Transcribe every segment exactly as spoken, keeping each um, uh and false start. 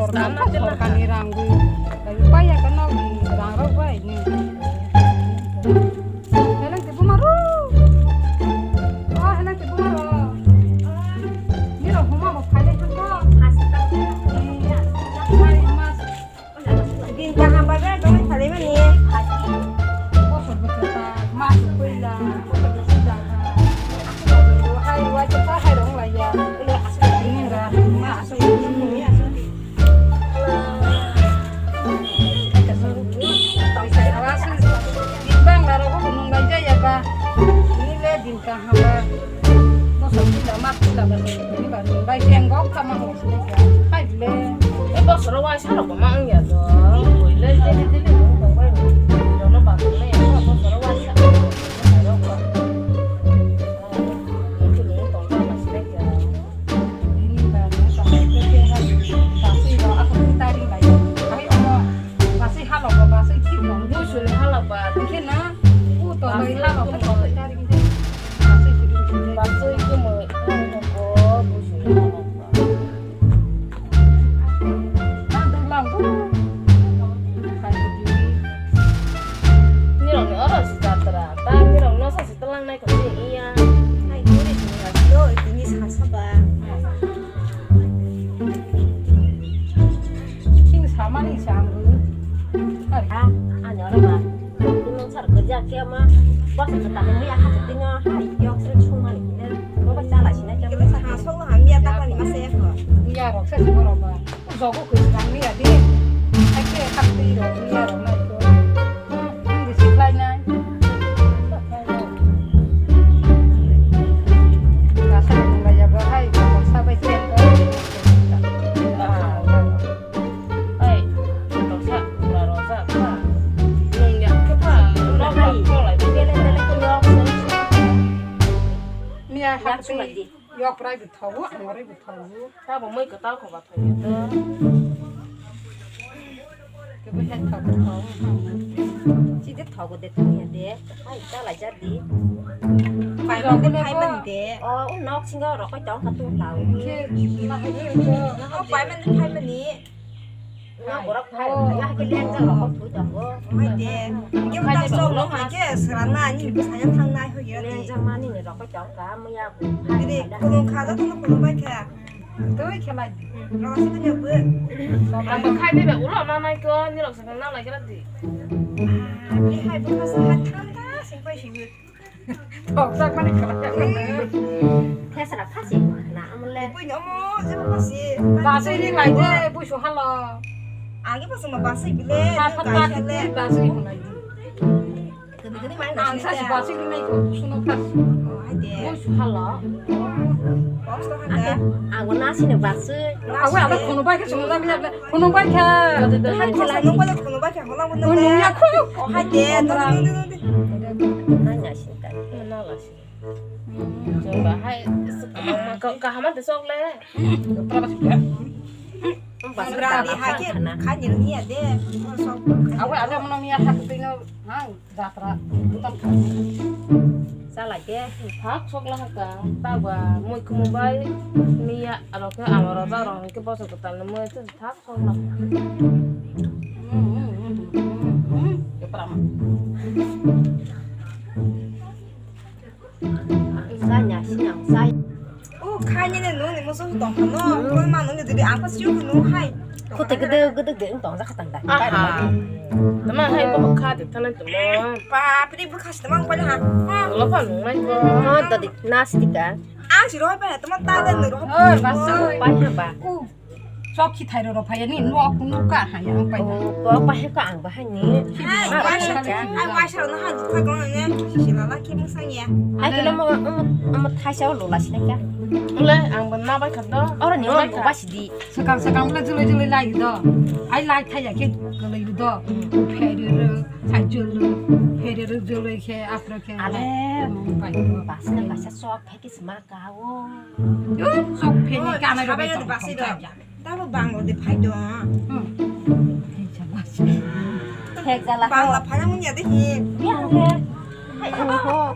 Sorkar ni rang bo. Pai ya kan rang rok bai ni. Helai te buma ro. Oh, helai te buma ro. Ni ro huma mo phai le ko. Din kaham ba be dong phai le mani. Bosor bosor ta mas koila. Hai wa ta hai rong la ya. Ni ra ma. Bangla rogo nung bai jaya ba. Ini le din kaham ba. Bosor pila, mas pila ba. Ini ba nung bai jeng gok kama ho sini ka. Hai le. E bosor wa sa rogo ma ang ya do. Koi le jeli jeli nung tong bai. Jono ba nung ya bosor wa sa. Ini ba nung tong bai ke ha. Basui ba ako taring bai. Hai omo. Basui halok ba, basui khibong. Busuni halok ba. Khe na. U to bai halok ba, to bai taring de. Basui khibong. Basui khibong. Busuni halok ba. Ang dong lang. Hai khibong. Nirok ni oro si jatra. Ta nirok no sa si talang nai ko ni iya. Hai duri ni aslo, ini sa sa ba. Sing samani sanggu. Ari. Ah, ani oro ba. Ini sar kerja kia ma. Bos kita ni ya hati tinggal. Hai yok sing sumani. Bos chala sini. Kita sa song ha mi ya tak ni masa ya ko. Iya rok sa sing rok ba. Jogo ko sing mi ya di. Ake hati rok mi ya rok na ko. Hindi siklai nai. Rasa nung ba ya ba hai, sa bai sen ko. Hai, rosa, pura rosa, pa. Nung ya ke pa, no pa, ko lai. Miya hati yok prai bu thawu, ang rai bu thawu. Ta bo moi ko ta ko ba thawu to. Ke bu het thawu thawu. Sidi thogo de thangya de. Hai, chala jadi. Pai man de, pai man de. O, u nok singo rokoi tong ka tung tau. Ke na hai de. O, pai man de, pai man ni. Nok borok pai rok ya ke leng jang rokoi thui tongo. Hai de. Ke ta sok no hai ke sra na ni bu saya thang nai ho ya de. Leng jang mani ni rokoi tong ka muya. Bini kulung kha da, kulung bai kha. Twi khe lai di. Rosni ni bw. Ang bo khai di ba, ulo na nai ko, ni rok sa na lai khe di. Ni hai bw sa ha tham ta, sing pai sing. Thok sak mani khala khala. Thesra phasi na amle. Bw ni omo, je phasi. Ba se ni lai de, bw su halo. Agi phasi ma ba se bile. Ha phat ta khai le ba se ni lai di. Ang sa si ba si ni ko suno khas. Bo su hala. Ang na si ni ba si. Awe awe kono bai ke suno da mi awe kono bai ke. Hai ko sa no bai kono bai ke hola mo. Kono ya ko. O hai de no no no no. Na nya si ka. Na la si. Jeng ba hai kaham de sok le. Pra ba si. Ba si. Awe awe mo no mi ya ha ko no. Jatra butan kha. Chalai khe. Thak sok la kha ta ba mui khumu bai miya aro khe amo ro ba ro khe bosor kwtal ni mui thak sok la. Kepra ma. Sanya sinyang sai. O khaini ne nung ni musu tong no. Koi ma nung ni didi apa siu nung hai. Kote gede gede de tong ja khatang da. Aha. Tama hai bo kha de tana tuma. Pa pri bu khas tama ko ha. Lo pa nung nai ko. Ha dadi nastika. Ang si roi pa tama ta de nung roi. Oi, basu. Pa ha ba. Chok khi thairo ro phaya ni nok nuk ka ha ya ang pai na. Bo pa he ka ang ba ha ni. Ai, ma waisa, ka le ai, waisa na ha dukha ko ne. Sisi la la ki musang ya. Ai kilo mo mo mo thaisa lo la sina kya. Le ang ba na bai kha do. Oro ni mo ba si di. Sakam sakam le julai julai lai do. Ai lai thaya ke ko lai do. Phere ro, sai julu. Phere ro julai ke apro ke. Ale pai do. Ba sina ba sa sok phe ki sma ka o. Yo sok phe ni ka na ro ba si do. Tabo Bangla de phai do. Thek jala. Bangla phai manya de hi. Ya, ya. Hai, ho.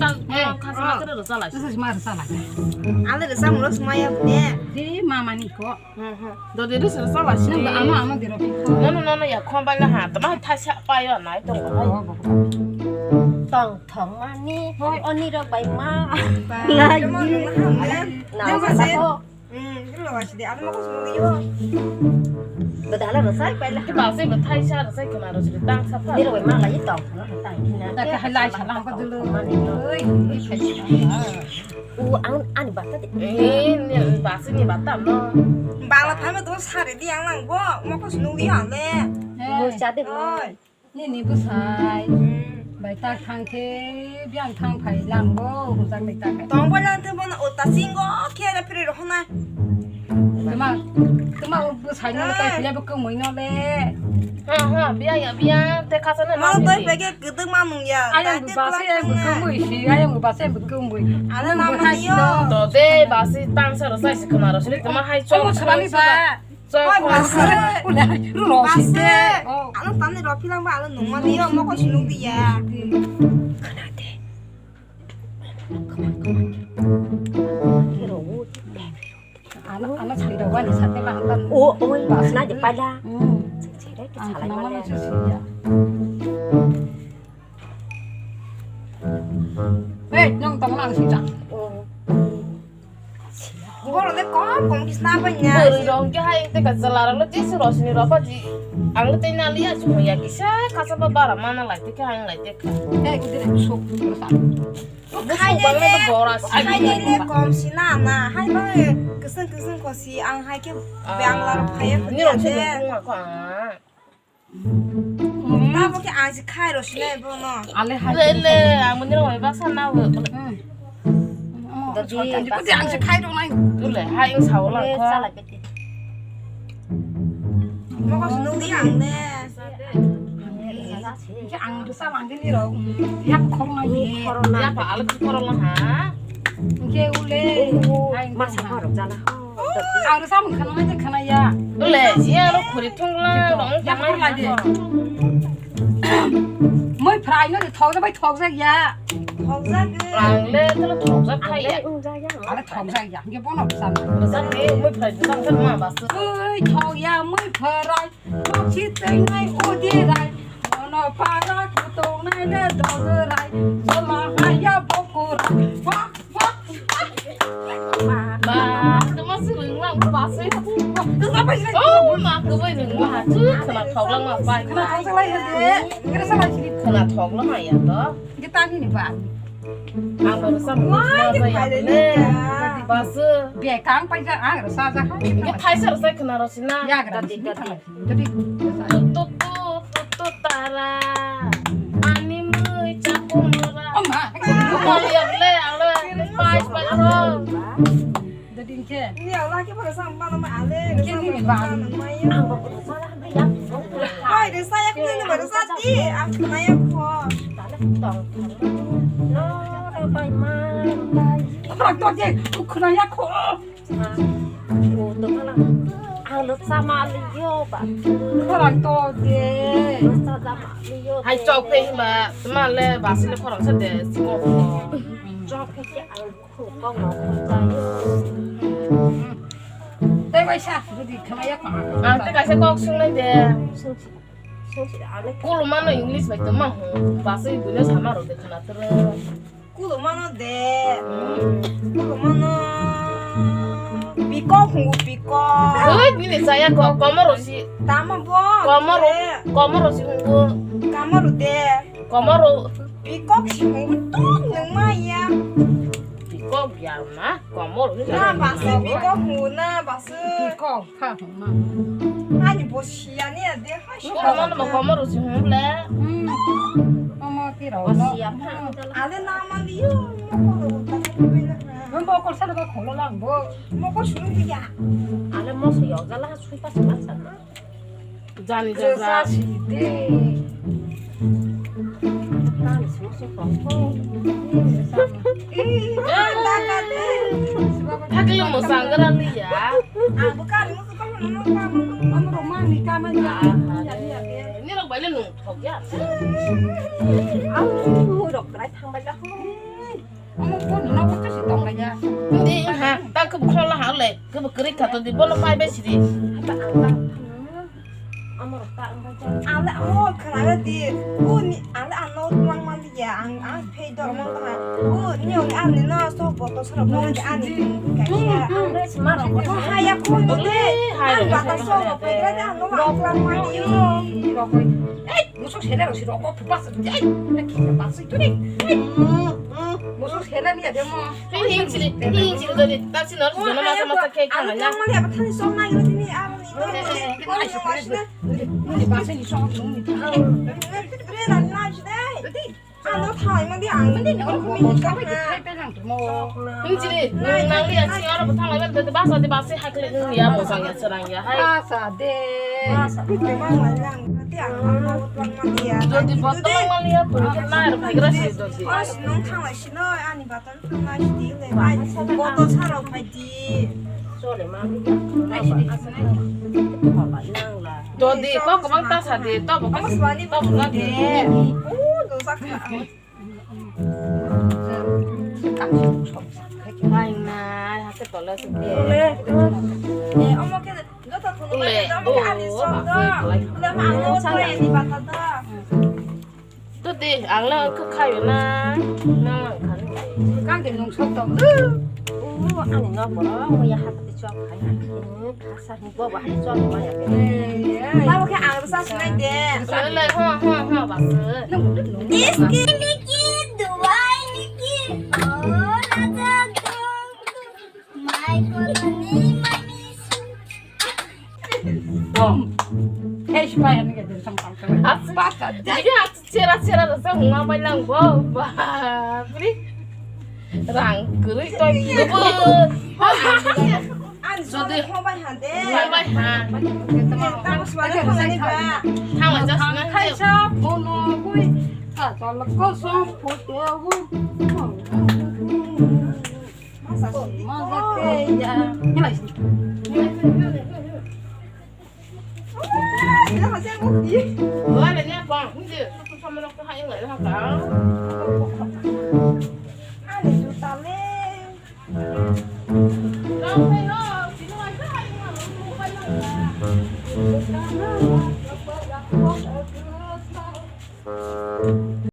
ta, eh, khasma kere rwchalai. Khasma rwchalai. Ale rwchapmung rok swmaya bune. Di mama ni ko. Hmm, hmm. Dodi rwsa rwchalai si. Nang ba ano ano di rok. Nono, nono ya khon bai na ha. Tama thaisa payo nai tong ko hai. Oh, bo. Tong thong ani. Hoi. Oni rok bai ma. Ba. Lai. Tama ni ma ha. Na. Tama sa. Hmm, ilo wa sidi, ano mako sumuli yo. Bada hala rosai paila. Ba se ba thaisa rosai khna rosai tang sa pa. Niro ma la yito, no tang kina. Ta ka halai sa lang ko dulu. Oi. U ang ani bata de. Eh, ni ba se ni bata no. Bala phame to sare di ang lang bo, mako sumuli yo le. Bo sa de. Oi. Nini bwsai bai tak thang khe biyang thang phai lang bo hujak ni tak. Tong bai lang thang bono uta singo khe na phiri rw hwnai. Tuma, tuma bwsai no tai khile bo kwmwi no le. Ha ha, biyang ya biyang te khasa na. Mo doi pege kwdwk ma mung ya. Ayang bu basa yang bu kwmwi si, ayang bu basa yang bu kwmwi. Ano nama niyo. To de basi tang sa rw sai si khna rw si tuma hai chok. Omo sabani ba. Chok. Oi, base. Ule, ro, ro, base. Oh. Ano tamni ro philang ba, ano nungma niyo, mokol si nung diya. Khana de. Ano, ano sari ro, wani sate ba, ano. Oh, oh, base. Khana de pada. Hmm. Ang khana mana sih ya. Hei, nang tong lang sih, Cak. Borok le kom kom khe sna bai nya. Bwrwi rok hwnkhe hai tei ka chwla rok le jesu rosini rok pha ji. Ang le tei naliya chumui ya kisa khasa ba bara mana lai tei kha ang lai tei kha. Hei, udire sok. Bwswk bang le bora si. Hai le kom si na na. Hai ba kwswng kwswng ko si ang hai khe bang lar phai. Ni rok se bung ko ang. Tamo khe ang se khai rw sinai bono. Ale hai. Le, le, ang mani rw baksa na bo. Hmm. Dodi, ang se khai rw nai. Le, hai ang sao lang ko. Mokol se nung di ang ne. Ang rwsa lang di ni rw. Yak khorok nai. Yak pa ale khorok lang ha. Hwnkhe ule. Masa khorok jana. Ang rwsa mung khana nai khana ya. Ule, ya ro khuri thung la, rong ya khana khana ya. Moi phrai no thok bai thok jak ya. Thok jak. Ang le tele thok jak khai ya. Ale thok jak ya. Nge bono rwsa. Rwsa ni moi phrai rwsa ma bas. Oi thok ya moi phrai. Thok si teng nai o di rai. Mono para kutong nai le dog rai. Sola ha ya boku rai. Ba, tama swrwng lang ba se. Oh, ma, kwbai rwng ma ha, chu khwna thok lang ma pai. Khwna thok lang ya to. Kita ni ni ba. Ang ba rwsa ma ya le. Ba se. Be kang pai ja ang rwsa ja. Ke thai sa rwsa khwna rwsina. Ya gra di di. Jadi, tu, tu, tu, tu, tu, tara. Ani mui chakung nora. Oh, ma. Kau lihat le, ale, pai, pai, ho. Jadi, ke? Ini Allah ke pada sampai nama ale. Ke ni, Bang? Oi, desa ya, aku ni baru sati. Aku naya ko. Orang tua dia, aku naya ko. Ang rwchapma liyo ba. Khorang to de. Rwchapma liyo. Hai chok phe himba tma le basile khorang sa de siko. Chok phe ke ang khu kok ma khorang. Tei bai sa, budi khama yak ma. Ang te kaisa kok sungnai de. Sungsi, sungsi ale. Kulumano English bai tma ho. Basai buino sama ro de khana tere. Kulumano de. Kulumano. Pikok hungu pikok. Oi, bini saya ko komoro si. Tama bo. Komoro, komoro si hungu. Kamoro de. Komoro. Pikok si hungu tuk nung maya. Pikok ya ma, komoro ni. Na basi pikok hungu na basi. Pikok. Ani bo siya ni ade ha. Komo no komo rusi hum le. Hmm. Komo ti ro no. Ale na ma liyo. Mo ko sa ba kholo lang bo. Mo ko sunu dia. Ale mo so yo jala sui pa sa sa. Jani jaja. Thakle mo sangra liya. Nirok baile nung thok ya. Omo phone no bo to si tong ya. Hindi ha, ta ke khol ha le, ke bo krik kha to di bono pai be sidi. Amo rok ta ang bai. Ale amo khana di. Bu ni ale ano tuang man ya ang ang phei dor man ta. Bu ni ong ani no so boto soro bo ani ka ya. Ang bai sma rok. Ko ha ya ko de. Ang bata so ko pe gra de ang no ma tuang man yo. Musuk sere rok si rok ko pupas. Ai, na ki pas itu ni. Musuk sere ni ada mo. Hei, hei, chili, hei, chili, dodi, tak si nor, jono masa, masa, kek, kang, na. Ang mali apa thani som na, ini, ini, ah, ini. Kita ai, ini pas ini som ni. Bre, na, na, jide. Ano thai mandi ang. Mandi ni orang mau kami kita pegang tu mo. Hei, chili, nang, nang, lihat si orang betul, lagi, dodi, basa, di, basa, hakli, ni, ya, mau sang, ya, serang, ya, hai. Basa de. Basa, di, mang, lang, nanti ang, ang mau tuang mandi, ya. Dodi, botol, mang, lihat, pun, kita, air, pakai, gelas, dodi. Oh, si nong thang lai si no, ani botol thang lai si di le. Ai, botol sa rok phai di. Dodi, kok kwbang ta sa di, to bo, to bo na di. Oh, do sa kha. Ai na, hake tole se di. Eh, omo ke, joto thunu. Ule, bai, omo ke, oh, ani sok do. Ule, ma, ang no, sa, ani bata do. To de, ang lang khe khayo na, nang lang kha. Kang de nung sok tong. O, ani nok boro, mo ya hak de chok khai na. Khasa ni bo ba chok ma ya. Tamo khe ang sa sinai de. Lai, lai, ha, ha, ha, ba se. Nung, nung, nung. Iski niki, duai niki, oh, raja dong. Mai koloni, mai misu. Bom. Hei, sipai ani ke diri sang sang sang. Bata, jadi aku cera-cera rasa huma bai lang bo. Ba, bri. Rang kuri toi kebut. Ani jodi homa bai hande. Homa bai ha. Tamo suara homa ni ba. Thang la jas nang. Khai sa, bono, bui. Ka, tolak kosong, photo, bui.